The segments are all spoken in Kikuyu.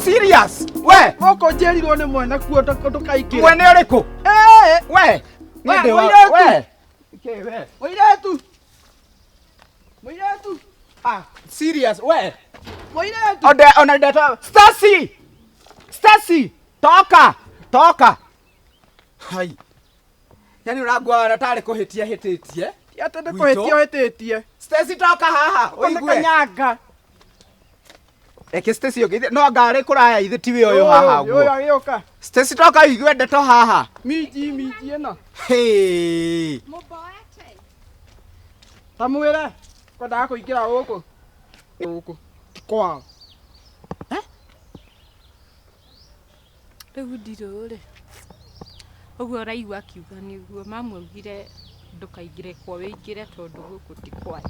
Serious? We, Gũkũ njĩrirwo nĩ mwene kuo ndũkaingĩre. Mwene ũrĩkũ? Eh, We, We, nĩ ndĩ wa- mũirĩtu. we. Kĩ, we? Mũirĩtu. Mũirĩtu. Ah, serious, we. Mũirĩtu. Ode, ona ndeto. Stacy! Stacy! Toka! Toka! Hai. Yani ũranguaga tarĩ kũhĩtia hĩtĩtie. Ti atĩ nĩ Gwitũ. kũhĩtia ũhĩtĩtie. Stacy toka haha, Gũkũ nĩ ũigue. kanyanga. Reke Stacy ũngĩ, no anga arĩ kũraya ithe tiwe ũyũ haha Ũyũ ũguo. agĩũka. Stacy toka ũigue ndeto haha. Minji minji ĩno. Hey. Mũmboete. Ta mwĩre kwendaga kũingĩra gũkũ. Gũkũ. Ti kwao. Rĩu ndirũ rĩ, ũguo ũraigua akiuga nĩguo mamu augire ndũkaingĩre kwa wĩingĩre tondũ gũkũ ti kwanyu.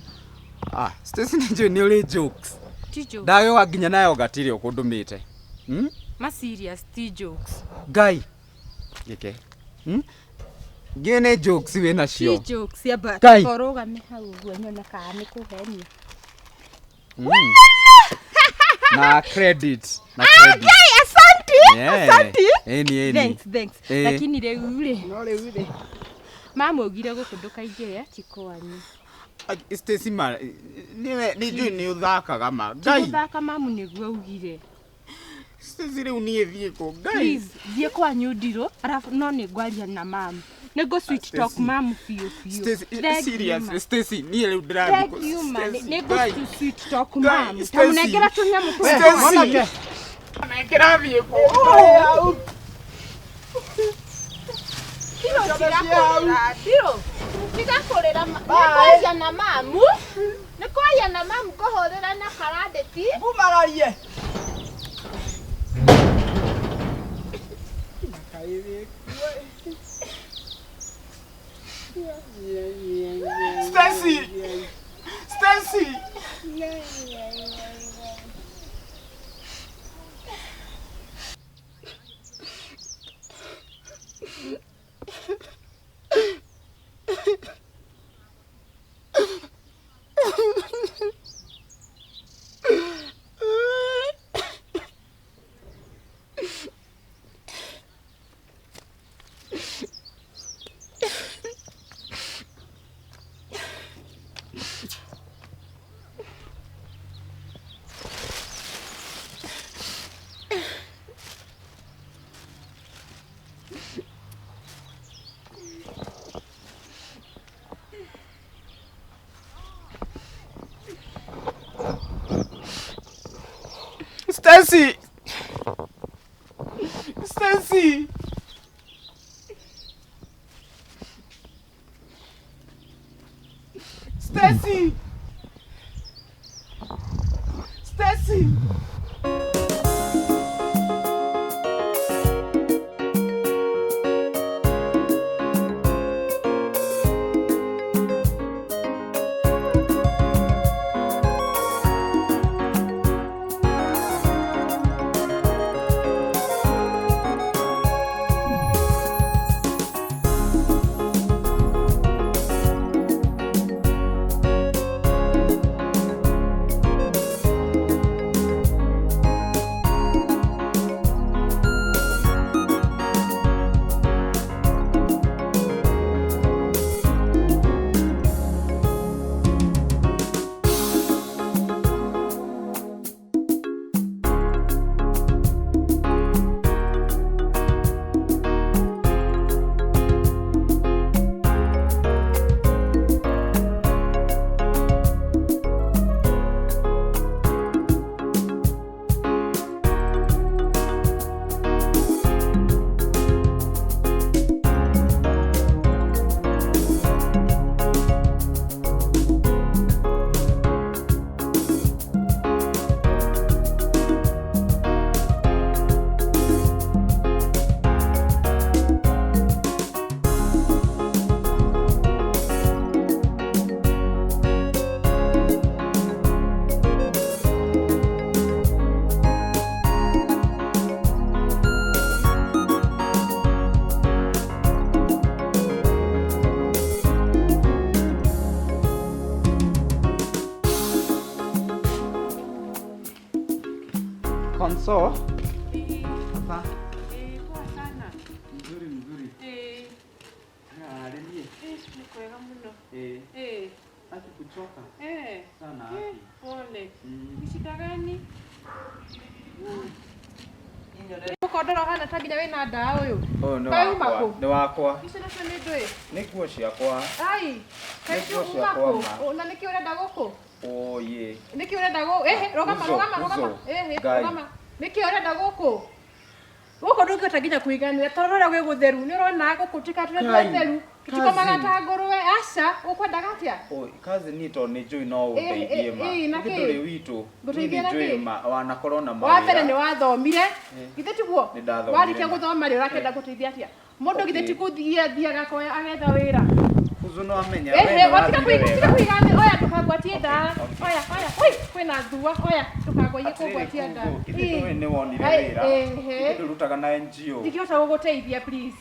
Ah, Stacy nĩ njũĩ nĩ ũrĩ jokes. Ti jokes. Ndagĩũka nginya nayo ngatire ũkũndũmĩte. Hmm? Ma serious ti jokes. Ngai. Gĩke. Hmm? Ngiũĩ nĩ jokes wĩ Ti nacio. jokes amba Ngai. ũrũgame hau ũguo nyone kana nĩ kũhenia. Mm. Na credit. Na credit. Ngai asante. Yeah. Asante. Ĩni ĩni. Thanks, thanks. Eh. Lakini rĩu rĩ, No rĩu rĩ. mamu augire gũkũ ndũkaingĩre ti kwanyu. Ai, Stacy ma nĩwe nĩ njũĩ nĩ ũthakaga ma. Ti Ngai. gũthaka mamu nĩguo augire. Stacy rĩu niĩ thiĩ kũ? Ngai. Please, thiĩ kwanyu ndirũ arabu no nĩ ngwaria na mamu. Nĩ ngũ sweet talk Stacy. mamu biũ biũ. Stacy, Thank you, serious, ma. Stacy, niĩ rĩu ndĩrathiĩ Thank kũ- you, ma. Stacy, Nĩ Ngai. ngũ sweet talk Ngai, mamu. Stacy. Tamũnengera tũnyamũ tũu. Stacy. Mwanake. Nengera thiĩ kũ? Hau. Ndirũ tiga kũrĩra, ndirũ. Tiga kũrĩra ma- Bye. Nĩ kwaria na mamu. Nĩ kwaria na mamu ngũhũrĩra na karandĩti. Ngumagarie. Stacy! Stacy! Stacy! Stacy! Stacy! Stacy! Console. Sasa Eh, poa sana. mzuri mzuri. Eh, Ah, niĩ. eh, nĩ kwega mũno. Eh, Eh, aki kuchoka eh. sana Eh, aki. pole. Mm. Ni shida gani? Mũkondoro ũhana ta nginya wĩna ndaa ũyũ. Ũyũ nĩ Kaĩ uma wakwa. kũ? Nĩ wakwa. Icio nacio nĩ ndũĩ. Nĩ nguo ciakwa. Ai, kaĩ Nĩ icio nguo uma ciakwa kũ? ma. O, Na nĩkĩ ũrenda gũkũ? Oye. Nĩkĩ ũrenda gũkũ? Ehe, rũgama Uzo, rũgama rũgama. uzo. Ehe, Ngai. rũgama. Nĩkĩ ũrenda gũkũ? Gũkũ ndũngĩhota nginya kũiganĩra tondũ ũrĩa gwĩ gũtheru. Nĩ ũrona gũkũ ti katũrĩa Ngai, tũtheru. Tũtikomaga cousin. ta ngũrwe. Aca, ũkwendaga atĩa? Oi, kazi ni tondũ nĩ njũĩ no ũndeithie Eh, ma. eh, eh, na Ithuĩ kĩ? ndũrĩ witũ. Niĩ Ngũteithie nĩ na njũĩ kĩ? ma wanakorwo na Wa mbere mawĩra. nĩ wathomire. Githĩ tiguo? Nĩ ndathomire Warĩkia ma. gũthoma rĩ ũrakĩenda gũteithia atĩa? Mũndũ githĩ Okay. ti gũthiĩ athiaga akoya agetha wĩra. Kuzu no amenya we Ehe, nĩ watiga wathire kũiga tiga wega. kũiga oya ndũkangwatie nda. Okay, okay. Oya, oya. Oi, kwĩna thua. Oya, ndũkangwaie Atĩrĩrĩ kũngwatia nda. Kuzu, ithuĩ Ĩ. ndũĩ nĩ wonire Ai, wĩra. ehe. Ithuĩ ndũrutaga na NGO. Ndingĩhota gũgũteithia please.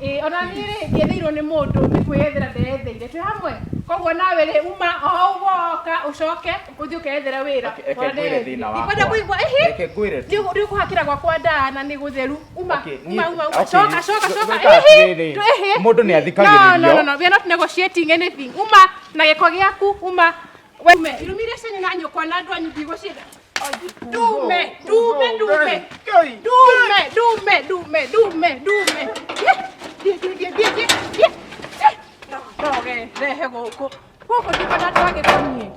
Ĩ, ona niĩ rĩ ndietheirwo nĩ mũndũ nĩ kwĩyethera ndeyetheire twĩ hamwe koguo nawe rĩ uma o ũguo woka ũcoke ũthiĩ ũkeyethere wĩra. Okay, reke ngwĩre thĩna wakwa. Ndikwenda kũigua ĩhĩ Reke ngwĩre tu. ndikũhakĩra gwakwa ndaa na nĩ gũtheru uma Okay, niĩ- uma uma uma okay, coka coka coka gwĩka ĩhĩ atĩrĩrĩ, ĩhĩ mũndũ nĩ athikagĩrĩrio. no no no we are not negotiating anything uma na gĩko gĩaku uma we irumi iria cianyu na nyũkwa na andũ anyu ndigũcienda ndume ndume ndume Ngai. ndume ndume ndume ndume ndume thiĩ thiĩ thiĩ thiĩ thiĩ thiĩ no no rehe gũkũ gũkũ ndikwenda andũ a gĩko niĩ.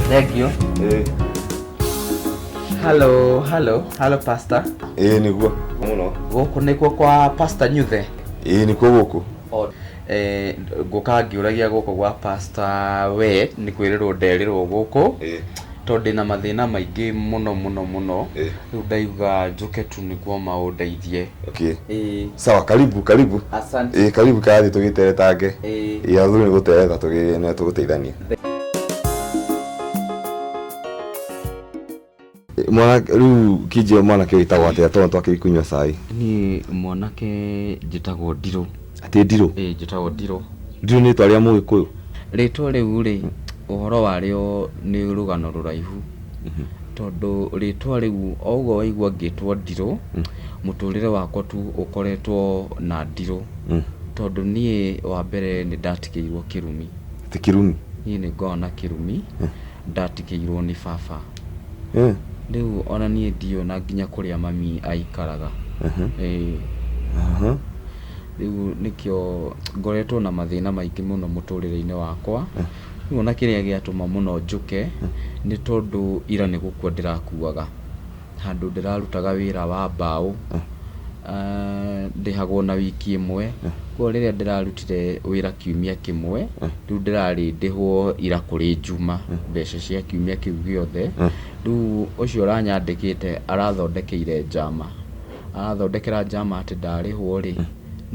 Thank you. Hello, hello, hello pastor. Ĩĩ nĩguo mũno. Gũkũ nĩkuo kwa pastor Nyuthe. Ĩĩ nĩkuo gũkũ. Eh, ngũka ngĩũragia gũkũ gwa pastor we nĩ kwĩrĩrwo nderĩrwo gũkũ Ĩĩ. tondũ ndĩna mathĩna maingĩ mũno mũno mũno Ĩĩ. rĩu ndaiga njũke tu nĩguo maũndeithie. Okay. Ĩĩ. Sawa, karibu karibu. Asante. Ĩĩ karibu karathiĩ tũgĩteretange. Ĩĩ. Ĩĩ athuri nĩ gũtereta tũgĩ nĩ tũgũteithania. Mwana rĩu kĩnjĩre mwanake wĩtagwo atĩa tondũ twakĩrĩ kũnyua cai. Niĩ mwanake njĩtagwo Ndirũ. Atĩ Ndirũ? Ĩĩ njĩtagwo Ndirũ. Ndirũ nĩ rĩtwa rĩa Mũgĩkũyũ? Rĩtwa rĩu rĩ ũhoro warĩo nĩ rũgano rũraihu tondũ rĩtwa rĩu o ũguo waigua ngĩtwo Ndirũ mũtũrĩre wakwa tu ũkoretwo na Ndirũ tondũ niĩ wa mbere nĩ ndatigĩirwo kĩrumi. Atĩ kĩrumi? Niĩ nĩ ngoragwo na kĩrumi ndatigĩirwo nĩ baba. Rĩu ona niĩ ndiũĩ ona nginya kũrĩa mami aikaraga. Ĩĩ. Rĩu nĩkĩo ngoretwo na mathĩna maingĩ mũno mũtũrĩre-inĩ wakwa. Rĩu ona kĩrĩa gĩatũma mũno njũke nĩ tondũ ira nĩ gũkua ndĩrakuaga handũ ndĩrarutaga wĩra wa mbaũ. Ndĩhagwo na wiki ĩmwe koguo rĩrĩa ndĩrarutire wĩra kiumia kĩmwe rĩu ndĩrarĩ ndĩhwo ira kũrĩ njuma mbeca cia kiumia kĩu gĩothe. Rĩu ũcio ũranyandĩkĩte arathondekeire njama, arathondekera njama atĩ ndarĩhwo rĩ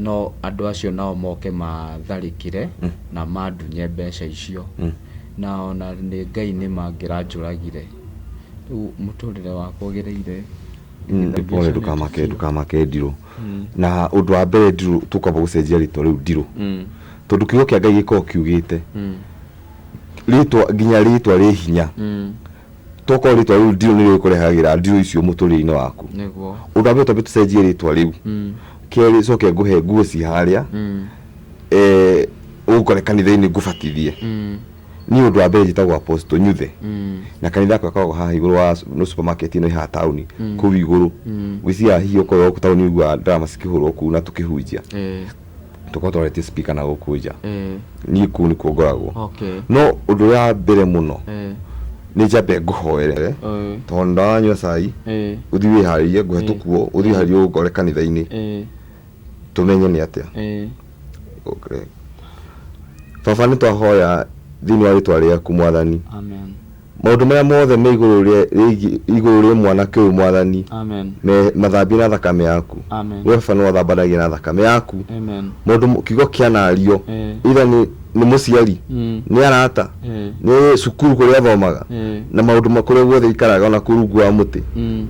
No andũ acio nao moke matharĩkĩre na mandunye mbeca icio. Na ona nĩ Ngai nĩ mangĩranjũragire. Rĩu mũtũrĩre wakwa ũgereire. Pole, ndukamake, ndukamake Ndirũ. Na ũndũ wa mbere Ndirũ, tũkwamba gũcenjia rĩtwa rĩu Ndirũ, tondũ kiugo kĩa Ngai gĩkoragwo kiugĩte rĩtwa, nginya rĩtwa rĩ hinya. Tokorwo rĩtwa rĩu Ndirũ nĩrĩo rĩkũrehagĩra ndirũ icio mũtũrĩre-inĩ waku. Nĩguo. Ũndũ wa mbere twambe tũcenjie rĩtwa rĩu. Kerĩ, coke ngũhe nguo ci harĩa, ũngore kanitha-inĩ ngũbatithie. Niĩ ũndũ wa mbere njĩtagwo Apostle Nyuthe, na kanitha yakwa ĩkoragwo haha igũrũ wa no supermarket ĩno ĩ haha taũni kũu igũrũ. Ngwĩciria hihi okorwo gũkũ taũni ũiguaga drama cikĩhũrwo kũu na tũkĩhunjia, tũkorwo twarĩtie speaker na gũkũ nja. Niĩ kũu nĩkuo ngoragwo. No ũndũ ũrĩa wa mbere mũno nĩ njambe ngũhoere, tondũ ndawanyua cai, ũthiĩ wĩharĩrie, ngũhe tũkuo, ũthiĩ wĩharĩrie ũngore kanitha-inĩ, tũmenye nĩ atĩa. Okay. Baba, nĩ twahoya thĩinĩ wa rĩtwa rĩaku Mwathani. Amen. Maũndũ marĩa mothe me igũrũ rĩgiĩ igũrũ rĩa mwanake ũyũ Mwathani, Amen. me mathambie na thakame yaku. Amen. We baba nĩ wathambanagia na thakame yaku. Amen. Maũndũ kiugo kĩanario, either nĩ mũciari, nĩ arata, nĩ cukuru kũrĩa athomaga, na maũndũ ma kũrĩa guothe ikaraga, ona kũu rungu wa mũtĩ,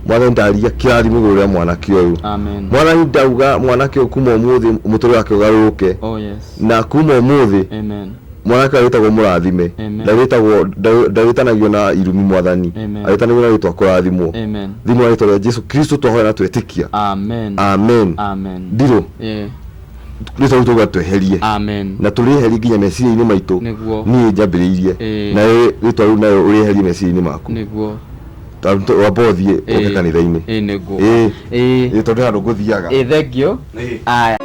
Mwathani ndaria kĩrathimo igũrũ rĩa mwanake ũyũ. Amen. Mwathani, ndauga mwanake ũyũ kuma ũmũthĩ mũtũrĩre wake ũgarũrũke. Oh yes. Na kuma ũmũthĩ Amen. mwanake ũyũ wĩtagwo mũrathime. Amen. Ndarĩtagwo, ndarĩtanagio na irumi Mwathani, Amen. arĩtanagio na rĩtwa kũrathimwo. Amen. Thĩinĩ wa rĩtwa rĩa Jesu Kristo twahoya na twetĩkia. Amen. Amen. Amen. Ndirũ, rĩtwa rĩu tauga tweherie, Amen. na tũrĩeherie nginya meciria-inĩ maitũ. Nĩguo. Niĩ njambĩrĩirie, nawe rĩtwa rĩu nayo ũrĩeherie meciria-inĩ maku. Nĩguo. Wamba ũthiĩ ũke kanitha-inĩ. Ĩĩ nĩguo. Ĩĩ. Ĩĩ. Ĩĩ, tondũ handũ ngũthiaga. Ĩĩ, thank you. Aya.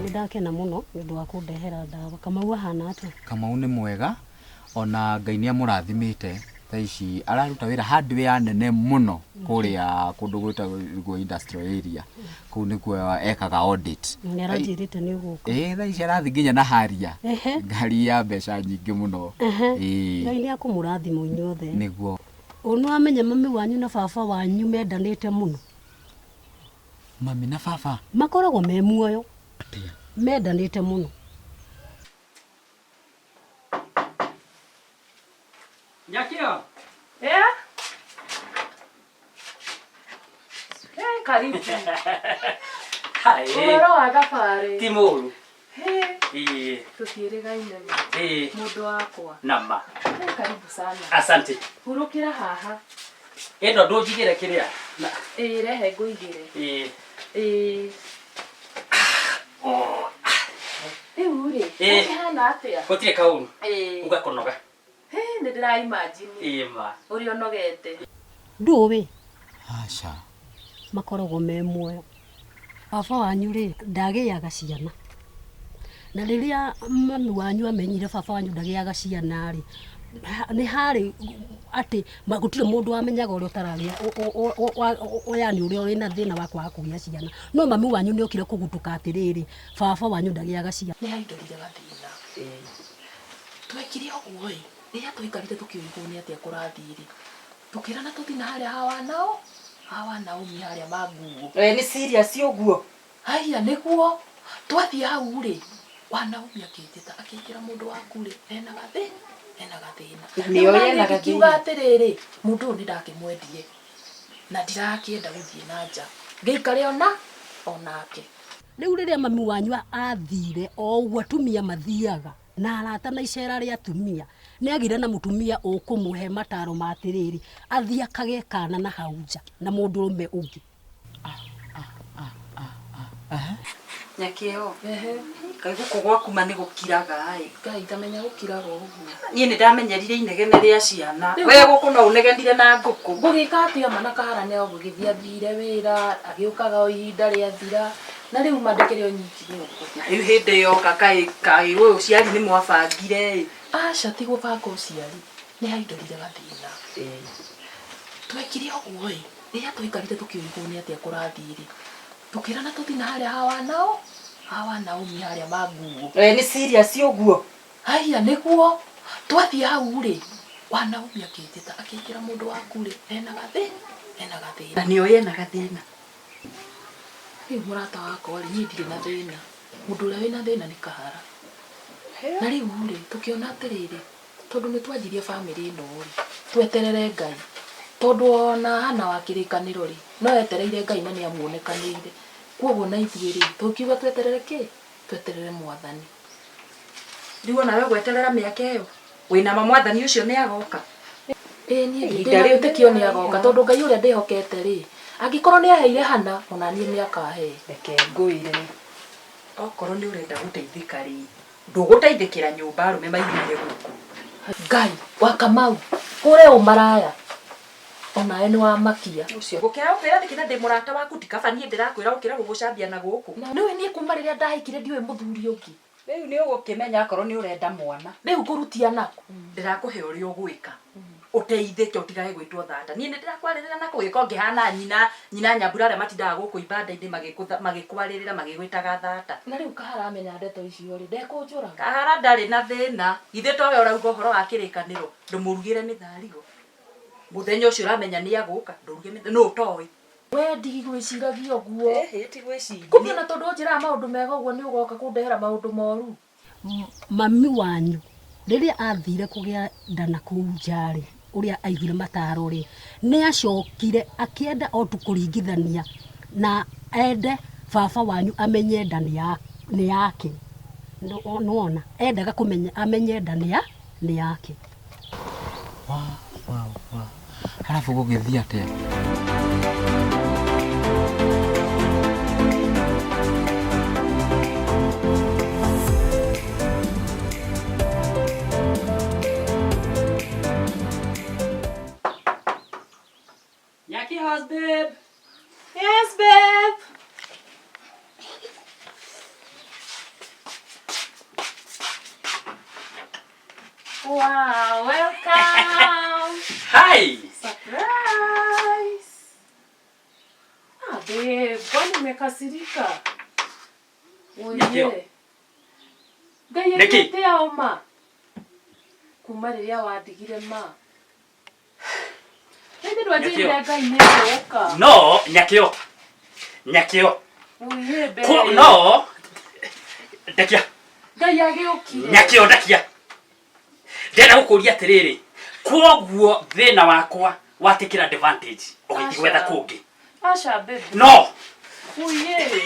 Nĩ ndakena mũno nĩ ũndũ wa kũndehera ndawa. Kamau ahana atĩa? Kamau nĩ mwega, ona Ngai nĩ amũrathimĩte. Thaa ici araruta wĩra hardware nene mũno kũrĩa kũndũ gwĩtagwo industrial area. Kũu nĩkuo ekaga audit. Nĩ aranjĩrĩte nĩ ũgũka. Ĩĩ, thaa ici arathiĩ nginya na haria, ngari ya mbeca nyingĩ mũno. Ĩĩ. Ngai nĩ akũmũrathima inyuothe. Nĩguo. Ũ nĩ wamenya mami wanyu na baba wanyu mendanĩte mũno. Mami na baba? Makoragwo me muoyo. Mendanĩte mũno. Nyakio. Eh? Eh, karibu. Hai. Ũhoro wa thabarĩ? Ti mũru. Hey, Ĩĩ. tũtiĩrĩgaine ma. Ĩĩ. Mũndũ wakwa. Nama. Hey, karibu sana. Asante. Hurũkĩra haha. Ĩno ndũnjigĩre kĩrĩa. Ĩĩ, rehe ngũigĩre. Ĩĩ. Ĩĩ. Rĩu rĩ, Ĩĩ. ũkĩhana atĩa? Gũtirĩ kaũru. Ĩĩ. Uga kũnoga. Hey, nĩ ndĩra imagine Ĩĩ ma. ũrĩa ũnogete. Ndũĩ? Aca. Makoragwo me muoyo. Baba wanyu rĩ, ndagĩaga ciana. Na rĩrĩa mami wanyu amenyire baba wanyu ndagĩaga ciana rĩ, nĩ harĩ atĩ gũtirĩ mũndũ wamenyaga ũrĩa ũtaragĩa, yani ũrĩa wĩna thĩna wa kwaga kũgĩa ciana. No mami wanyu nĩ okire kũgutũka atĩrĩrĩ, baba wanyu ndagĩaga ciana. Nĩ haingĩrire gathĩna. Twekire ũguo ĩ, rĩrĩa twaikarire tũkĩũrigwo nĩ atĩa kũrathiĩ rĩ, tũkĩrana tũthiĩ na harĩa hawa nao, hawa Naomi harĩa manguo. Ĩ nĩ serious ũguo? Haiya nĩguo, twathiĩ hau rĩ, wa Naomi akĩnjĩta, akĩnjĩra mũndũ waku rĩ, ena gathĩ, ena gathĩna. Na nĩoĩ Rĩu ena naniĩ ngĩkiuga gathĩna. atĩrĩrĩ, mũndũ ũyũ nĩ ndakĩmwendire, na ndirakĩenda gũthiĩ na nja, ngĩikare ona onake. Rĩu rĩrĩa mami wanyu athire o ũguo atumia mathiaga na arata na icera rĩa atumia, nĩ agĩire na mũtumia ũkũmũhe mataro ma atĩrĩrĩ, athiĩ akagĩe kana na hau nja na mũndũrũme ũngĩ. Nyakĩo, kaĩ gũkũ gwaku ma nĩ gũkiraga ĩ. Ngai ndamenya gũkiraga ũguo. Niĩ nĩ ndamenyerire inegene rĩa ciana. Rĩu We gũkũ no ũnegenire na ngũkũ. Ngũgĩka atĩa ma na kahara nĩ gũgĩthiĩ athire wĩra, agĩũkaga o ihinda rĩathira, na rĩu ma ndĩkĩrĩ o nyiki gũkũ. Na rĩu hĩndĩ yoka kaĩ kaĩ ũyũ ũciari nĩ mwabangire ĩ. Aca ti gũbanga ũciari, nĩ haingĩrire gathĩna. Twekire ũguo ĩ, rĩrĩa twaikarire tũkĩũrigwo nĩ atĩa kũrathiĩ rĩ, tũkĩrana tũthiĩ na harĩa hawa nao, Hawa Naomi harĩa manguo. Eh, nĩ serious ũguo? Haiya nĩguo. Twathiĩ hau rĩ, wa Naomi akĩnjĩta akĩnjĩra mũndũ waku rĩ, ena gathĩ, ena gathĩna. Na nĩoĩ ena gathĩna. Rĩu mũrata wakwa rĩ, niĩ ndirĩ na thĩna. Mũndũ ũrĩa wĩna thĩna nĩ Kahara. Na rĩu rĩ, tũkĩona atĩrĩrĩ, tondũ nĩ twanjirie bamĩrĩ ĩno rĩ, tweterere Ngai. Tondũ ona Hana wa kĩrĩkanĩro rĩ, no etereire Ngai na nĩ amuonekanĩire. Kwoguo na ithuĩ rĩ, tũkiuga tweterere kĩ? Tweterere Mwathani. Rĩu onawe ũgweterera mĩaka ĩyo? Wĩna ma Mwathani ũcio nĩ agoka? Ĩĩ niĩ Ihinda ndĩna rĩu wĩtĩkio nĩ agoka tondũ Ngai ũrĩa ndĩhokete rĩ, angĩkorwo nĩ aheire Hana, ona niĩ nĩ akahe. Reke ngwĩre, okorwo nĩ ũrenda gũteithĩka rĩ, ndũgũteithĩkĩra nyũmba arũme maihũire gũkũ. Ngai wa Kamau, kũre ũmaraya, onawe nĩ wamakia. Ũcio gũkĩra gũkwĩra nĩkĩ na ndĩ mũrata waku ti kaba niĩ ndĩrakwĩra gũkĩra gũgũcambia na gũkũ. Nĩũĩ niĩ kuma rĩrĩa ndahikire ndiũĩ mũthuri ũngĩ. Rĩu nĩ ũgũkĩmenya akorwo nĩ ũrenda mwana. Rĩu ngũrutia nakũ? Ndĩrakũhe ũrĩa ũgwĩka. Ũteithĩke ũtigage gwĩtwo thata. Niĩ nĩ ndĩrakwarĩrĩra na kũgĩka ũngĩhana nyina nyina Nyambura arĩa matindaga gũkũ ibanda-inĩ magĩkwarĩrĩra magĩgwĩtaga thata. Na rĩu Kahara amenya ndeto icio rĩ, ndekũnjũraga? Kahara ndarĩ na thĩna. Githĩ towe ũrauga ũhoro wa kĩrĩkanĩro? Ndũmũrugĩre mĩtharigo. Mũthenya ũcio ũramenya nĩ agũka, ndũruge mĩtharigo. Nũ ũtoĩ? We ndigwĩciragia ũguo. Ĩhĩ ti gwĩciria. Kumbe ona tondũ ũnjĩraga maũndũ mega ũguo nĩ ũgoka kũndehera maũndũ moru. Mami wanyu rĩrĩa athire kũgĩa nda na kũu nja rĩ, ũrĩa aiguire mataro rĩ, nĩ acokire akĩenda o tu kũringithania na ende baba wanyu amenye nda nĩ yake. Nĩwona? Endaga kũmenya amenye nda nĩ yake. Halafu gũgĩthiĩ atĩa? Nyaki house babe. Yes babe. Wow, welcome. Hi. Surprise. Ah, babe, kwani umekasirika? Nyakio. Oye. Ngai Nĩkĩ? ekĩte o ma. Kuma rĩrĩa wandigire ma. Rĩndĩ ndwanjĩrire Nyakio. Ngai nĩ egũka. No, Nyakio. Nyakio. Oye, babe. Ko no. Ndekia. Ngai agĩũkire. Nyakio ndekia. Ndĩrenda gũkũria atĩrĩrĩ. Kwoguo thĩna wakwa watikĩra advantage ũgĩthiĩ gwetha Aca. kũngĩ. Aca, babe. No, Oye.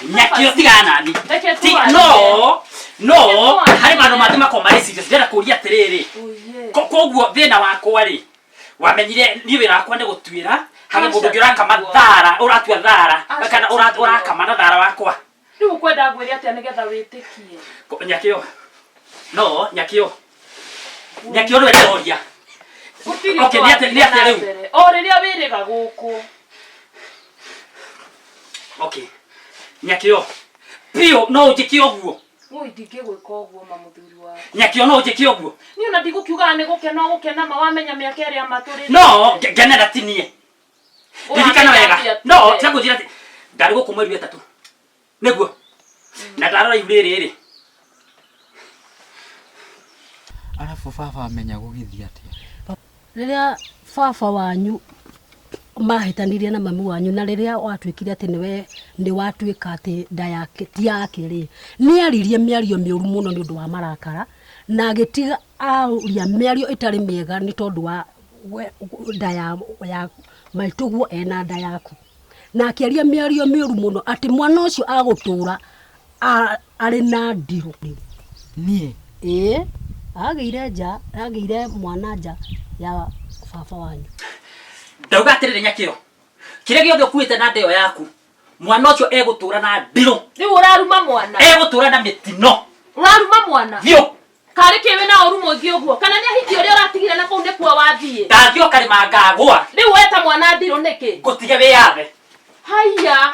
Nyakio tigana nani. Reke Ti twarie. no, no, Reke harĩ maũndũ twarie. mangĩ makoragwo marĩ serious. Ndĩrenda kũria atĩrĩrĩ. Oye. Koguo thĩna wakwa rĩ, wamenyire niĩ wĩra wakwa nĩ gũtuĩra harĩ Aca, mũndũ ũngĩ ũrakama tiguo. thara ũratua thara Aca, kana tiguo. ũrakama na thara wakwa. Rĩu ũkwenda ngwĩre atĩa nĩgetha wĩtĩkie? Nyakio. No, Nyakio. Nyakio nĩwe ndĩroria. Gũtirĩ Okay, ũndũ nĩ atĩa nĩ atĩa wathiire na rĩu? mbere. O rĩrĩa wĩrĩga gũkũ. Okay. Nyakio. Biũ no ũnjĩke ũguo. Woi ndingĩgwĩka ũguo ma mũthuri wakwa. Nyakio no ũnjĩke ũguo. Niĩ ona ndigũkiugaga nĩ gũkena ũgũkena ma wamenya mĩaka ĩrĩa matũrĩte. No, ngenera ti niĩ. Ririkana Ũramenya wega. atĩa No, tiwe? tiga kũnjĩra atĩ ndarĩ gũkũ mweri wa ĩtatũ. Nĩguo. Na ndarora ihu rĩrĩ rĩ. Arabu baba amenya gũgĩthiĩ atĩa? Rĩrĩa baba wanyu mahĩtanirie na mami wanyu na rĩrĩa watuĩkire atĩ nĩwe nĩ watuĩka atĩ nda yake ti yake rĩ, nĩ aririe mĩario mĩũru mũno nĩ ũndũ wa marakara na agĩtiga aria mĩario ĩtarĩ mĩega nĩ tondũ wa nda ya maitũguo ena nda yaku. Na akĩaria mĩario mĩũru mũno atĩ mwana ũcio agũtũra arĩ na ndirũ. Niĩ? Ĩĩ, agĩire nja, agĩire mwana nja ya baba wanyu. Ndauga atĩrĩrĩ Nyakĩo. Kĩrĩa gĩothe ũkuĩte na nda ĩyo yaku, mwana ũcio egũtũra na ndirũ. Rĩu ũraruma mwana. Egũtũra na mĩtino. Ũraruma mwana. Biũ. Karĩ kĩ wĩna ũru mũingĩ ũguo? Kana nĩ ahiki ũrĩa ũratigire na kũu nĩkuo wathiĩ? Ndathiĩ o karĩma ngagũa. Rĩu weta mwana ndirũ nĩkĩ? Ngũtige wĩyathe. Haiya.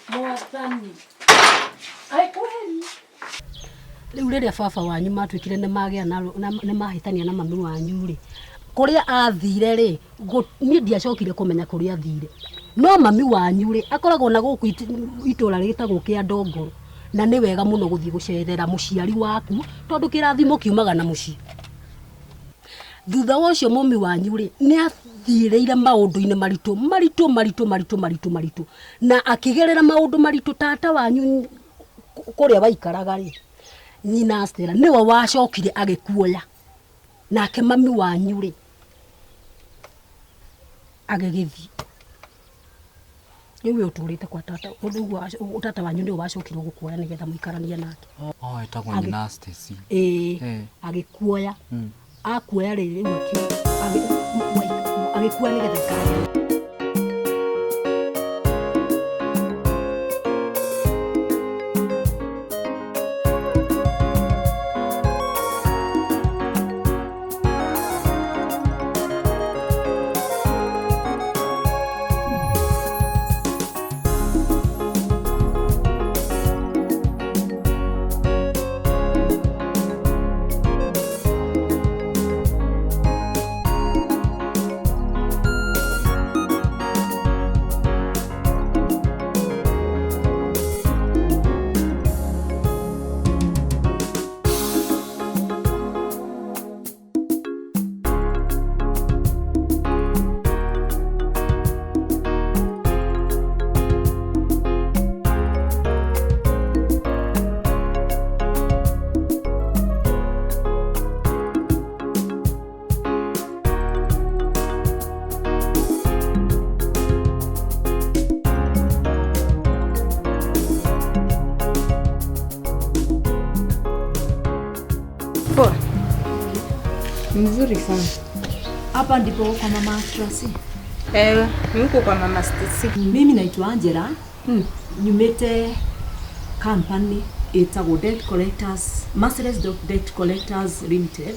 Mwathani. Ai kweli. Rĩu rĩrĩa baba wanyu matuĩkire nĩ magĩa na nĩ mahĩtania na mami wanyu rĩ, kũrĩa athire rĩ, niĩ ndiacokire kũmenya kũrĩa athire. No mami wanyu rĩ, akoragwo na gũkũ itũra rĩtagwo kĩa Ndongoro, na nĩ wega mũno gũthiĩ gũcerera mũciari waku tondũ kĩrathimo kiumaga na mũciĩ. Thutha wa ũcio mami wanyu rĩ, nĩ athiĩrĩire maũndũ-inĩ maritũ maritũ maritũ maritũ maritũ maritũ, na akĩgerera maũndũ maritũ. Tata wanyu kũrĩa waikaraga rĩ, nyina Stella nĩwe wacokire agĩkuoya, nake mami wanyu rĩ agĩgĩthiĩ. Rĩu we ũtũrĩte kwa tata, ũguo tata wanyu nĩwe wacokire gũkuoya nĩgetha mũikaranie nake. Oh, etagwo nyina Stacy. Ĩĩ, Eh. agĩkuoya. Akuoya rĩ, rĩu agĩkuoya nĩgetha aikaranie. Poa. Mzuri sana. Hapa ndipo kwa mama Tracy. Eh, ni huko kwa mama Stacy. Mimi naitwa Angela. Nyumĩte company ĩtagwo Debt Collectors, Merciless Debt Collectors Limited.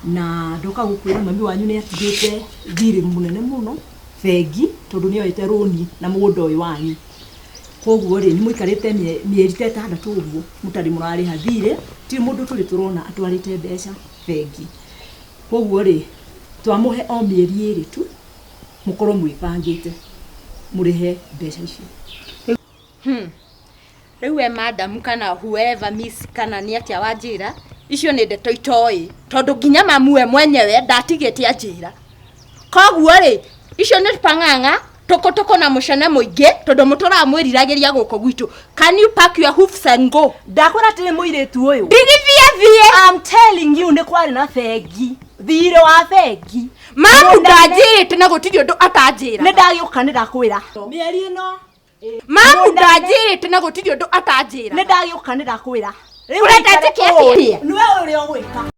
Na ndoka gũkwĩra mami wanyu nĩ atigĩte thirĩ mũnene mũno bengi tondũ nĩ oete rũni na mũgũnda ũyũ wanyu. Koguo rĩ, nĩ mũikarĩte mĩeri ta ĩtandatũ ũguo mũtarĩ mũrarĩha thirĩ, ti mũndũ tũrĩ tũrona atwarĩte mbeca bengi. Koguo rĩ, twamũhe o mĩeri ĩrĩ tu mũkorwo mwĩbangĩte mũrĩhe mbeca icio. Rĩu we madam kana whoever miss kana nĩ atĩa wanjĩra, icio nĩ ndeto itoĩ tondũ nginya mamu we mwenyewe ndatigĩte anjĩra. Koguo rĩ, icio nĩ pang'ang'a tũkũtũkũ na mũcene mũingĩ tondũ mũtũraga mwĩriragĩria gũkũ gwitũ. Can you pack your hoofs and go? Ndakwĩra atĩrĩ mũirĩtu ũyũ. Ndigithie thiĩ. I'm telling you nĩ kwarĩ na bengi. Thirĩ wa bengi. Mamu ndanjĩrĩte na gũtirĩ ũndũ atanjĩra. Nĩ ndagĩũka nĩ ndakwĩra. Mĩeri ĩno. Mamu ndanjĩrĩte na gũtirĩ ũndũ atanjĩra. Nĩ ndagĩũka nĩ ndakwĩra. Ũrenda njĩke atĩa? Nĩwe ũrĩa ũgwĩka.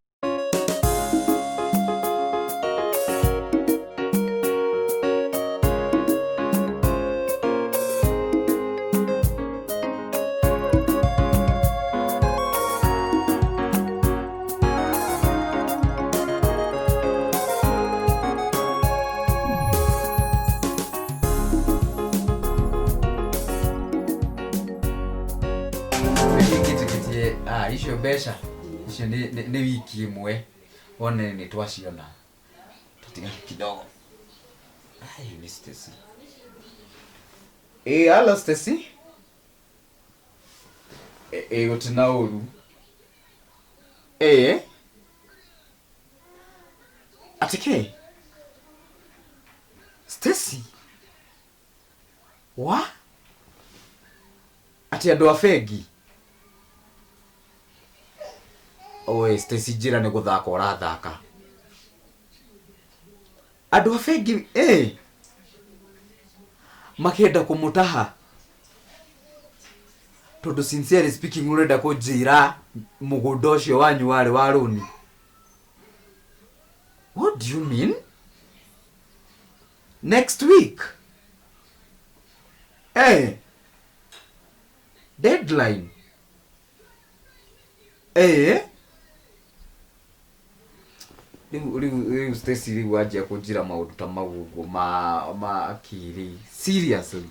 Ngĩtĩkĩtie icio mbeca icio nĩ wiki ĩmwe wone nĩ twaciona. Tũtigane kidogo. Ai, ni Stacy. Eh, hello Stacy. Eh, gũtirĩ na ũru. Eh. Atĩ kĩ? Stacy. Wa? Atĩ andũ a bengi? Oe Stacy, njĩra nĩ gũthaka ũrathaka. Andũ a bengi makĩenda kũmũtaha tondũ sincerely speaking ũrenda kũnjĩra mũgũnda ũcio wanyu warĩ wa rũni. What do you mean? Next week? Deadline? Rĩu Stacy rĩu wanjia kũnjĩra maũndũ ta mau ũguo ma akiri. Seriously?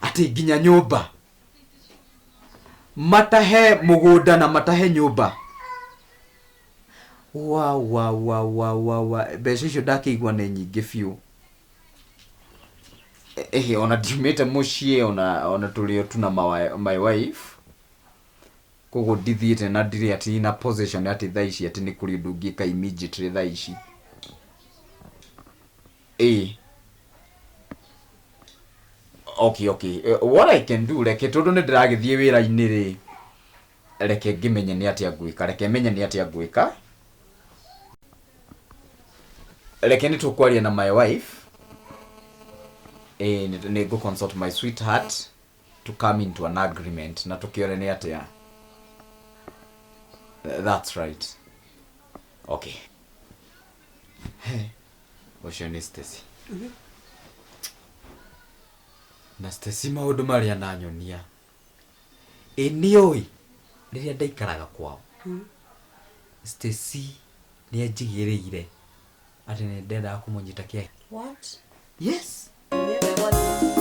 Atĩ nginya nyũmba. Matahe mũgũnda na matahe nyũmba. Wa wa wa wa wa wa mbeca icio ndakĩigua nĩ nyingĩ biũ. Ĩhĩ, ona ndiumĩte mũciĩ ona ona tũrĩ o tu na my wife. Koguo ndithiĩte na ndirĩ atĩ na position atĩ thaa ici atĩ nĩ kũrĩ ũndũ ũngĩka immediately thaa ici. Ĩĩ. Okay, okay. What I can do, reke tondũ nĩ ndĩragĩthiĩ wĩra-inĩ rĩ, reke ngĩmenye nĩ atĩa ngwĩka, reke menye nĩ atĩa ngwĩka. Reke nĩ tũkwaria na my wife. Ĩĩ, nĩ ngũ consult my sweetheart to come into an agreement na tũkĩone nĩ atĩa. That's right. Okay. He, ũcio nĩ Stacy. Na Stacy maũndũ marĩa ananyonia. Ĩ nĩũĩ rĩrĩa ndaikaraga kwao Stacy nĩ anjigĩrĩire atĩ nĩ ndendaga kũmũnyita kĩa What? Yes. Nĩwe what?